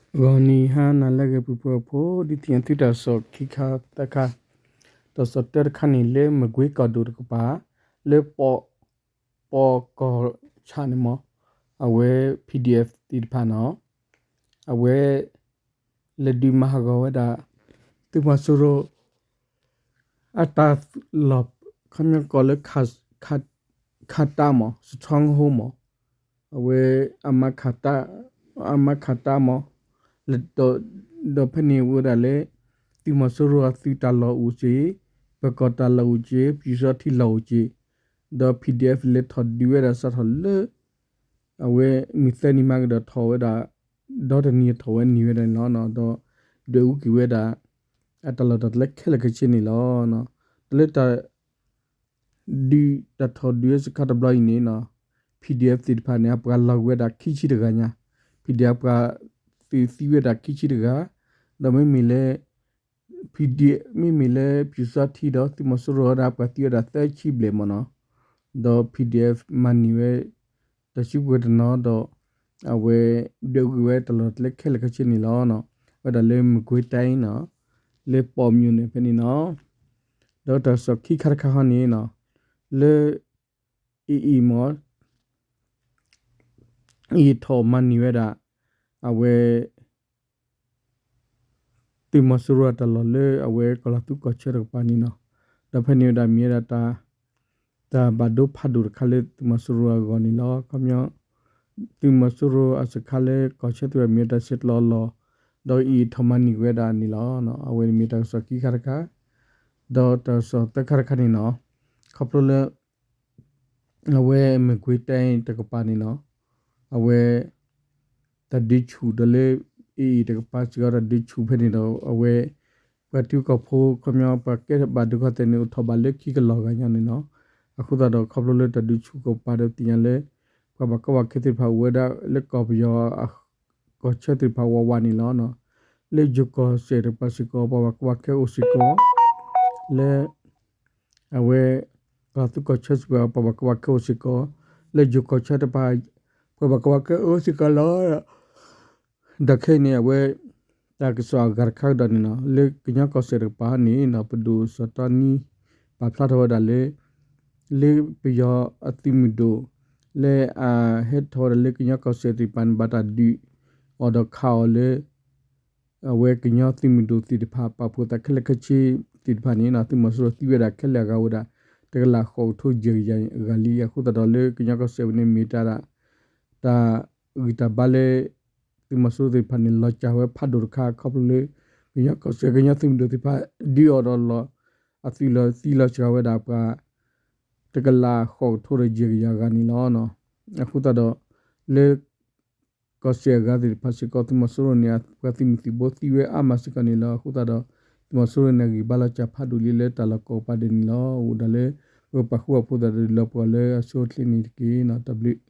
ဂီၤနံၤဟါနၤလၢအဂ့ၤ ပှၤဖှီၣ်ဖိ ဒ်သိးသုတၢ်ကစီၣ်ခံခါသၢခါ, တၢ်ကစီၣ်တၢတခါန့ၣ် လၢမကွ့ကီၢ်ဒိၣ်တကပၤ လၢ ပီၣ်ကီၢ်ဆၣ်န့ၣ်မ့ၢ် အဝဲ PDF သ့ၣ်တဖၣ်န့ၣ် အဝဲ လဲၤဒုးမၤဟးဂီၤဝဲဒၣ် သုးမီၤစိရိၤ အတၢ်လီၢ် ခီပညီကိးလၢ ခးတၢ်မ့ၢ် stronghold မ့ၢ် အဝဲ အမၤခးတၢ် အမၤခးတၢ်မ့ၢ် ဒီးဖဲန့ၣ်အိၣ်ဝဲဒၣ်လၢ သုးမီၤစိရိၤအသုးတၢ်လီၢ်အိၣ်က့ၤ, ပၢၤကီၢ်တၢ်လီၢ်အိၣ်က့ၤ, ပၠူၤစီထံလီၢ်အိၣ်က့ၤ, ဒီး PDF လဲၤထီၣ်ဒုးဝဲဒၣ်စးထီၣ်လၢ အဝဲမုၢ်သၢနံၤမးကဒီးထီၣ်ဝဲဒၣ် ဒီတနံၤထီၣ်ဝဲန့ၢ်ဝဲဒၣ်န့ၣ်လီၤ. ဒီးဒွဲၣ်အူကွံာ်ဝဲဒၣ် အတၢ်လီၢ်တၢ်ကျဲခဲလၢာ်ခဲဆ့န့ၣ်လီၤ. တၢ်လၢတၢ် ဒုးတၢ်ထီၣ်ဒုးဝဲစခါတဘျီအံၤန့ၣ် PDF သ့ၣ်တဖၣ်န့ၣ် အပှၤလီၤကွံာ်ဝဲဒၣ်ခံဆံတဂၤညါ, PDF အပှၤသုးသံဝဲဒၣ်ခံဆံတဂၤ, ဒီးမ့မ့ၢ်လၢ PDF မ့မ့ၢ်လၢပၠူၤစီထံဒီးသုးမီၤစိရိၤဝဲဒၣ် ပှၤသံဝဲဒၣ်သၢဆံဘျဲၣ်မ့ၢ်နီၤ, ဒီး PDF မၤန့ၢ်ဝဲ တၢ်စုကဝဲၤတနီၤဒီး အဝဲဒွဲၣ်အူကွံာ်ဝဲတၢ်လီၢ်တၢ်ကျဲခဲလၢာ်ခဲဆ့န့ၣ်လီၤ. ဝဲဒၣ်လၢမကွ့ၤတၢ်အံၤနီၤ, လၢပီၣ်မၠိၣ်န့ၣ်ဖဲန့ၣ်နီၤ, ဒီးတၢ်ကစီၣ်ခံခါတခါဟီန့ၣ်နီၤ, လၢ AA မ့ၢ် အံၤထီၣ်မၤန့ၢ်ဝဲဒၣ် အဝဲ သုးမီၤစိရိၤအတၢ်လီၢ်လၢအဝဲကီၢ်လီၤသူကီၢ်ဆၢတကပၤန့ၣ်နီၤ, ဒီးဖဲန့ၣ်ဝဲဒၣ်မ့ၢ်ဝဲဒၣ် တၢ်ဘၣ်ဒိဖးဒိၣ်တခါလၢသုးမီၤစိရိၤအဂီၢ်န့ၣ်လီၤ. ခီပညီ သုးမီၤစိရိၤအစခါလၢကီၢ်ဆၢသ့ၣ်တဖၣ်မ့ၢ်ဝဲဒၣ်ဆဲးကျိးအလီၢ်, ဒီးအံၤထီၣ်မၤန့ၢ်ဝဲဒၣ်န့ၣ်လီၤ. အဝဲန့ၣ်မ့ၢ်တၢ်ကစီၣ်ခံခါတခါ, ဒီးတၢ်ကစီၣ်သၢခါတခါန့ၣ်နီၤ, ခီဖျိလၢ အဝဲမကွ့ၤတၢ်အံၤတကပၤန့ၣ်နီၤ, အဝဲ တၢ်ဒုးဆူၣ်ဒီးလၢ AA တကပၤစ့ၢ်ကီး တၢ်ဒုးဆူၣ်ဖဲန့ၣ်ဒီး အဝဲ ပှၤထံကီၢ်ဖိ ခီပညီပှၤကဲဘၣ်ဒုးကီၢ်သဲးန့ၣ် အိၣ်ထီၣ်ဘၣ်လၢခံကလီၢ်ဂၤညါန့ၣ်နီၤ, အဃိသတးဒီးခီဖျိလၢတၢ်ဒုးဆူၣ်ကီၢ်ပၤဒီးသ့ၣ်ညါလၢ ပှၤဘၣ်ကီဘၣ်ခဲသ့ၣ်တဖၣ်အိၣ်ဝဲဒၣ်လၢကီၢ်ပယီၤ ကီၢ်ဆၢသ့ၣ်တဖၣ်ဝးဝးန့ၣ်လီၤ. လၢယိၤကီၢ်စဲၣ်တကပၤစ့ၢ်ကီး ပှၤဘၣ်ကီဘၣ်ခဲအိၣ်စ့ၢ်ကီး လၢ အဝဲ ကီၢ်သူကီၢ်ဆၢစ့ၢ်ကီး ပှၤဘၣ်ကီဘၣ်ခဲအိၣ်စ့ၢ်ကီး, လၢယိၤကီၢ်ဆၢတကပၤ ပှၤဘၣ်ကီဘၣ်ခဲအိၣ်စ့ၢ်ကီးလီၤ. ဒီးခဲအံၤန့ၣ် အဝဲ တၢ်ကစီၣ်အဂၤတခါကဒီးန့ၣ်နီၤ လၢကညီကီၢ်စဲၣ်တကပၤန့ၣ်နီၤ ပဒိၣ်စီၤတီနံ ပာ်ဖျါထီၣ်ဝဲဒၣ်လၢ လၢပယီၤအသုးမုၢ်ဒိၣ် လၢအဟဲထီၣ်ဝဲဒၣ်လၢကညီကီၢ်စဲၣ်သ့ၣ်တဖၣ်န့ၣ် ဘၣ်တၢ်ဒုးအီၤဒီးခးအီၤလၢ အဝဲကညီသုးမုၢ်ဒိၣ်သ့ၣ်တဖၣ် ပာ်ဖှိၣ်သးခဲလၢာ်ခဲဆ့သ့ၣ်တဖၣ်န့ၣ်နီၤ သုးမီၤစိရိၤသံဝဲဒၣ်ခဲလၢာ်အဂၤဝဲဒၣ် တကလးဃိးကထိယဲၢ်ကယၤဂၤလံ. အဃိသတးဒီးလၢကညီကီၢ်စဲၣ်ဝဲန့ၣ်မ့ၢ်တၢ် တၢ်ဂံၢ်တၢ်ဘါလၢ သုးမီၤစိရိၤသ့ၣ်တဖၣ်န့ၣ် လီၤစၢ်ဝဲဖးဒိၣ်တခါ ခီဖျိလၢ ကညီကီၢ်စဲၣ် ကညီသုးမုၢ်ဒိၣ်သ့ၣ်တဖၣ် ဒုးအီၤဒီးလီၤ အသုးလီၤသံလီၤစှၤဝဲဒၣ်ပှၤ တကလးဃိးကထိဒီးယဲၢ်ကယၤဂၤန့ၣ်လီၤ. အဃိသတးဒီး လၢ ကီၢ်စဲၣ်အဂၤသ့ၣ်တဖၣ်စ့ၢ်ကီး သုးမီၤစိရိၤန့ၣ် ပှၤသုးမုၢ်သံၣ်ဘိသံဝဲအါမးစ့ၢ်ကီးန့ၣ်လီၤ. အဃိသတးဒီး သုးမီၤစိရိၤန့ၣ် အဂံၢ်ဘါလီၤစှၤဖးဒိၣ်လံလၢတၢ်လီၢ်ကိးပၤဒဲးန့ၣ်လီၤ. အိၣ်ဒၣ်လၢ ပပာ်ဃူပာ်ဖိးသးဒီးလီၤပှီၢ်လၢအဆိအချ့န့ၣ်တက့ၢ်. တၢ်ဘျုး